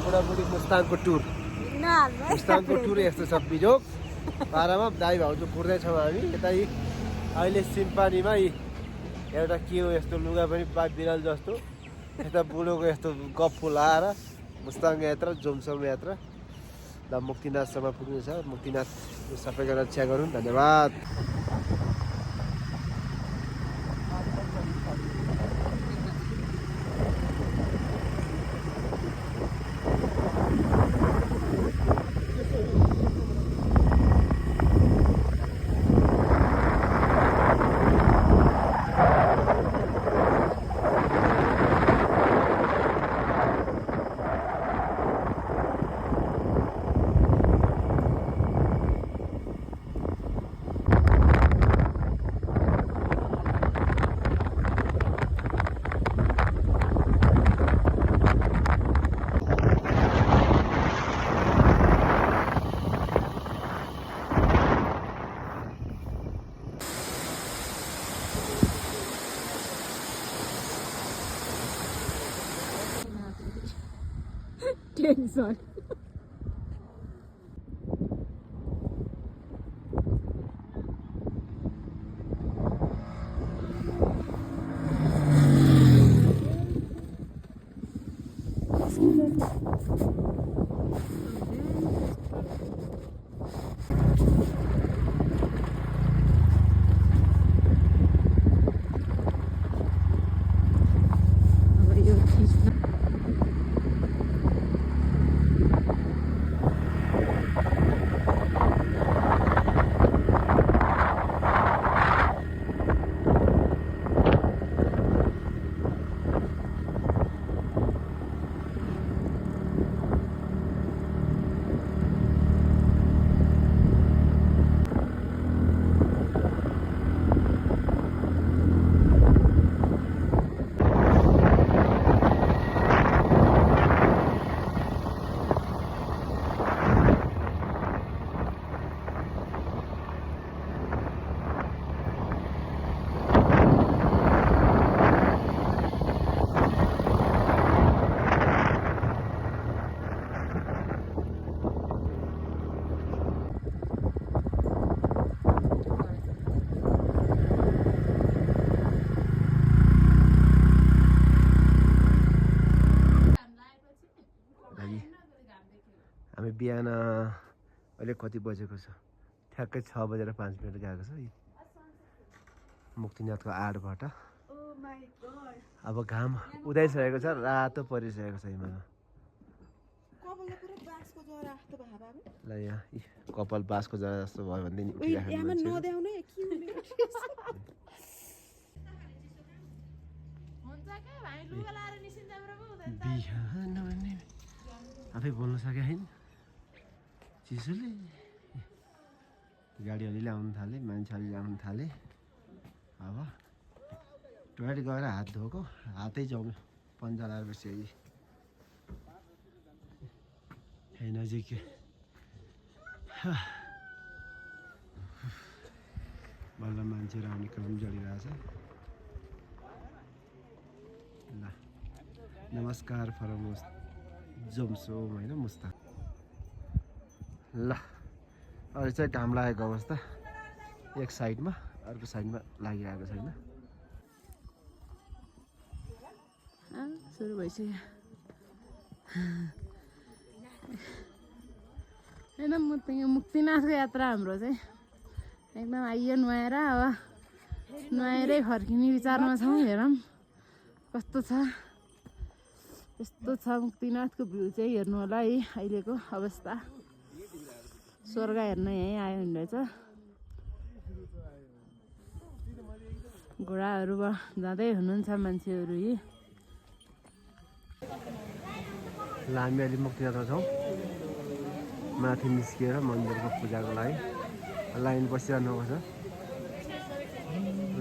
बुढाबुढी मुस्ताङको टुर यस्तो छ बिजोग पारामा दाइ भाउजू कुर्दैछौँ हामी यता अहिले सिम्पानीमा एउटा के हो यस्तो लुगा पनि बिराल जस्तो यता बुढोको यस्तो गप्पु लाएर मुस्ताङ यात्रा जोमसोम यात्रा ल मुक्तिनाथसम्म पुग्नु छ मुक्तिनाथ सबैजना रक्षा गरौँ धन्यवाद टेन्सन हामी बिहान अहिले कति बजेको छ ठ्याक्कै 6:05 गएको छ मुक्तिनाथको आडबाट अब घाम उदाइसकेको छ रातो परिसकेको छ हिमालमा ल यहाँ कपाल बाँसको जरा जस्तो भयो भने आफै बोल्न सके होइन चिसोले गाडी अलिअलि आउनु थाले मान्छे अलिअलि आउनु थाले अब टोयलेट गएर हात धोएको हातै जाउँ पन्जा लाएर बसेँ नजिक बल्ल मान्छेहरू आउने क्रम चलिरहेछ ल नमस्कार फरमोस् जोमसोम होइन मुस्ताङ ल अहिले चाहिँ घाम लागेको अवस्था एक साइडमा अर्को साइडमा लागिरहेको छैन सुरु भइसक्यो होइन मुक्तिनाथको यात्रा हाम्रो चाहिँ एकदम आइयो नुहाएर अब नुहाएरै फर्किने विचारमा छौँ हेरौँ कस्तो छ यस्तो छ मुक्तिनाथको भ्यू चाहिँ हेर्नु होला है अहिलेको अवस्था स्वर्ग हेर्न यहीँ आयो भने चाहिँ घोडाहरू जाँदै हुनुहुन्छ मान्छेहरू यी ल हामी अहिले मुक्तिनाथमा छौँ माथि निस्किएर मन्दिरको पूजाको लागि लाइन बसिरहनु छ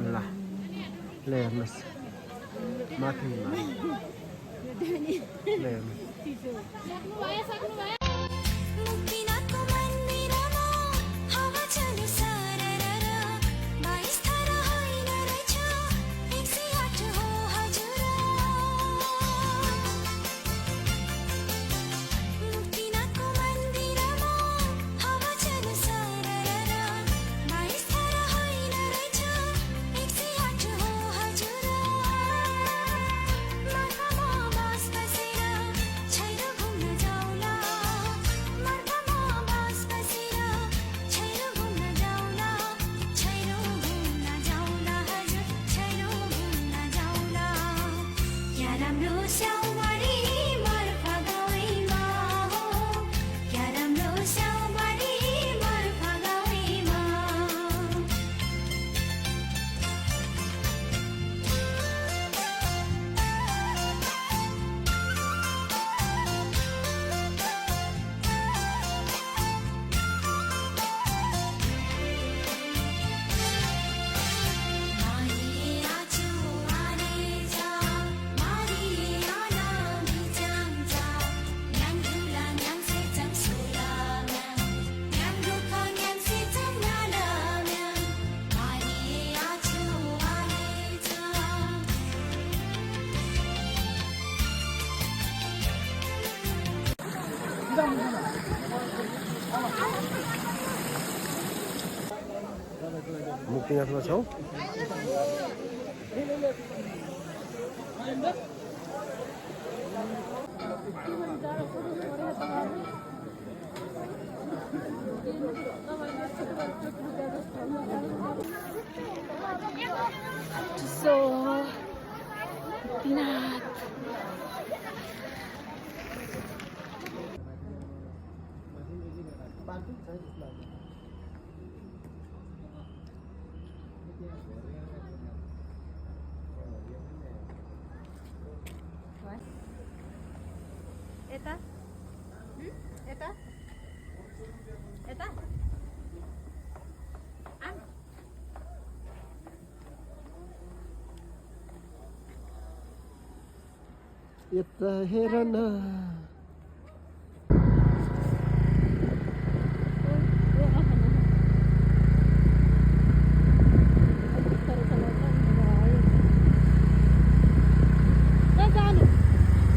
ल हेर्नुहोस् माथि मुक्तिनाथमा छौँ। यता यता यता यता हेर न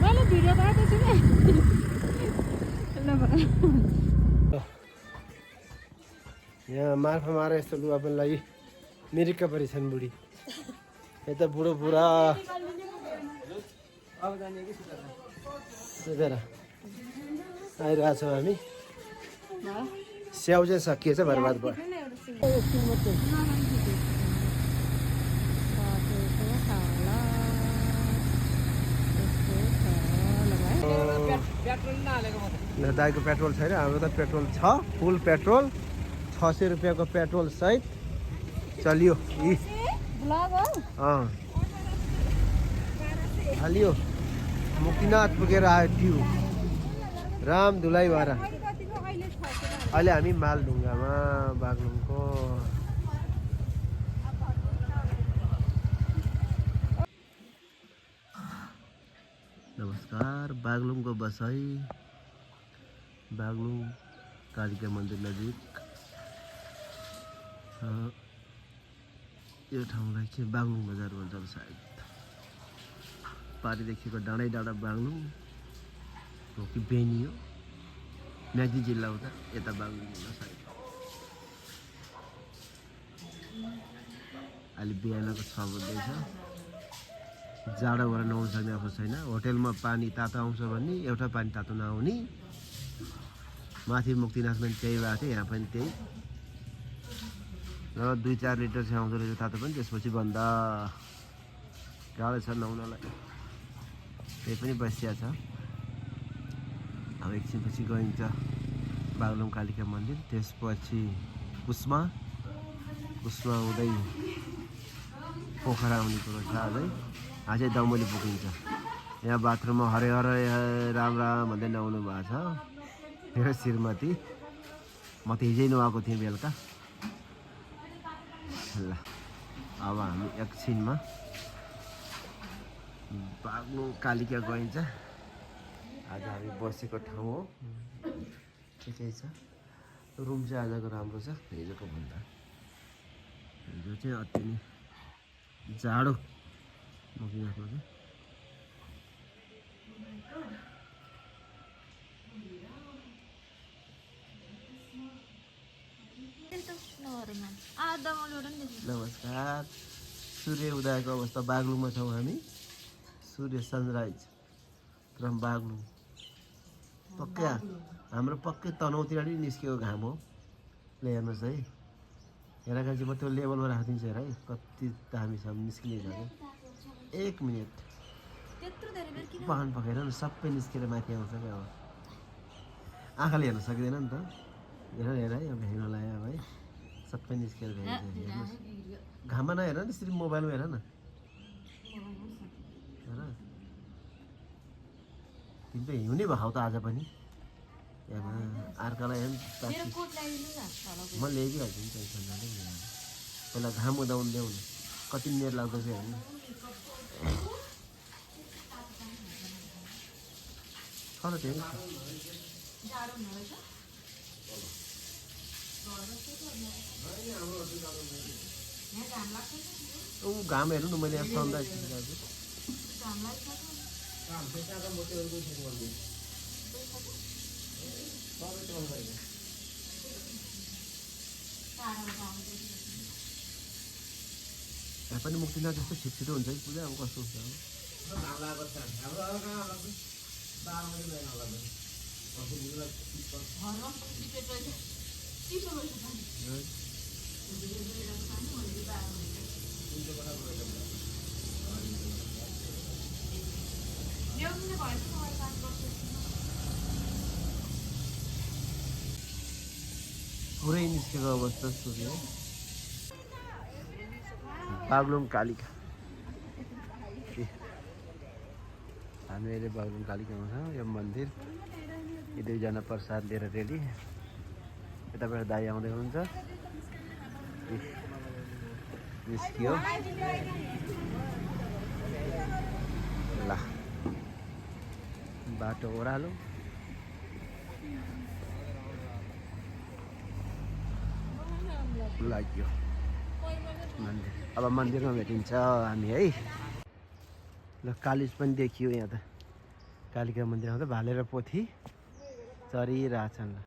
मैले भिडियो गरेको छु नि यहाँ मार्फा मार यस्तो लुगा पनि लागि मिरिक्क परि छन् बुढी यता बुढो बुढा आइरहेछौँ हामी स्याउ चाहिँ सकिएछ बर्बाद भयो दाइको पेट्रोल छैन हाम्रो त पेट्रोल छ फुल पेट्रोल 600 रुपियाँको पेट्रोल सहित चलियो हालियो मुक्तिनाथ पुगेर आयो ट्यु राम धुलाई भएर अहिले हामी मालढुङ्गामा बागलुङको नमस्कार बागलुङको बसाई बागलुङ कालिका मन्दिर नजिक यो ठाउँलाई चाहिँ बागलुङ बजार भन्छ सायद पारिदेखिको डाँडै डाँडा बागलुङ हो कि बेनी हो म्याग्दी जिल्ला हो त यता बागलुङ जिल्ला सायद अहिले बिहानको 6 बज्दैछ जाडो भएर नुहाउन सक्ने अवस्था छैन होटेलमा पानी तातो आउँछ भने एउटा पानी तातो नआउने माथि मुक्तिनाथमा पनि त्यही भएको थियो यहाँ पनि त्यही र 2-4 लिटर चाहिँ आउँदो रहेछ तातो पनि त्यसपछि बन्द गाह्रो छ नुहाउनलाई त्यही पनि बसिया छ अब एकछिनपछि गइन्छ बागलुङ कालिका मन्दिर त्यसपछि कुस्मा हुँदै पोखरा आउने कुरो छ अझै दमोली पुगिन्छ यहाँ बाथरुममा हरे हरे राम राम भन्दै नुहाउनु भएको छ मेरो श्रीमती म त हिजै नुहाएको थिएँ बेलुका ल अब हामी एकछिनमा बागलुङ कालिका गइन्छ आज हामी बसेको ठाउँ हो ठिकै छ रुम चाहिँ आजको राम्रो छ हिजोको भन्दा हिजो चाहिँ अति नै जाडो मुक्तिनाथमा चाहिँ नमस्कार सूर्य उदयको अवस्था बागलुङमा छौँ हामी सूर्य सनराइज फ्रम बागलुङ पक्कै हाम्रो पक्कै तनहुँतिर नि निस्केको घाम हो ल हेर्नुहोस् है हेरेर चाहिँ म त्यो लेभलमा राखिदिन्छु हेर है कति दामीसम्म निस्किने छ क्या 1 मिनट वाहन पकाएर न सबै निस्केर माथि आउँछ क्या अब आँखाले हेर्न सकिँदैन नि त हेर है अब हिमालय अब है सबै निस्केर हेर्नुहोस् घाममा नहेर नि यसरी मोबाइलमा हेर न हेर तिमी त हिउँनै भखाउ त आज पनि अर्कालाई म ल्याइदिइहाल्छु नि टेन्सन नलिनु पहिला घाम उदाउनु ल्याउनु कति मिनट लाग्दो चाहिँ हेर्नु छ त त्यही घाम हेर्नु न मैले यहाँ सनराइज यहाँ पनि मुक्तिनाथ जस्तो छिटो हुन्छ कि पूजा अब कस्तो हुन्छ पुरै निस्केको अवस्था सूर्य बागलुङ कालिका हामी अहिले बागलुङ कालिकामा छौँ यो मन्दिर यी दुईजना प्रसाद लिएर रेली यताबाट दाइ आउँदै हुनुहुन्छ निस्कियो ल बाटो ओह्रालो लाग्यो मन्दिर अब मन्दिरमा भेटिन्छ हामी है ल कालिज पनि देखियो यहाँ त कालिका मन्दिरमा त भाले र पोथी चरिरहेछन् ल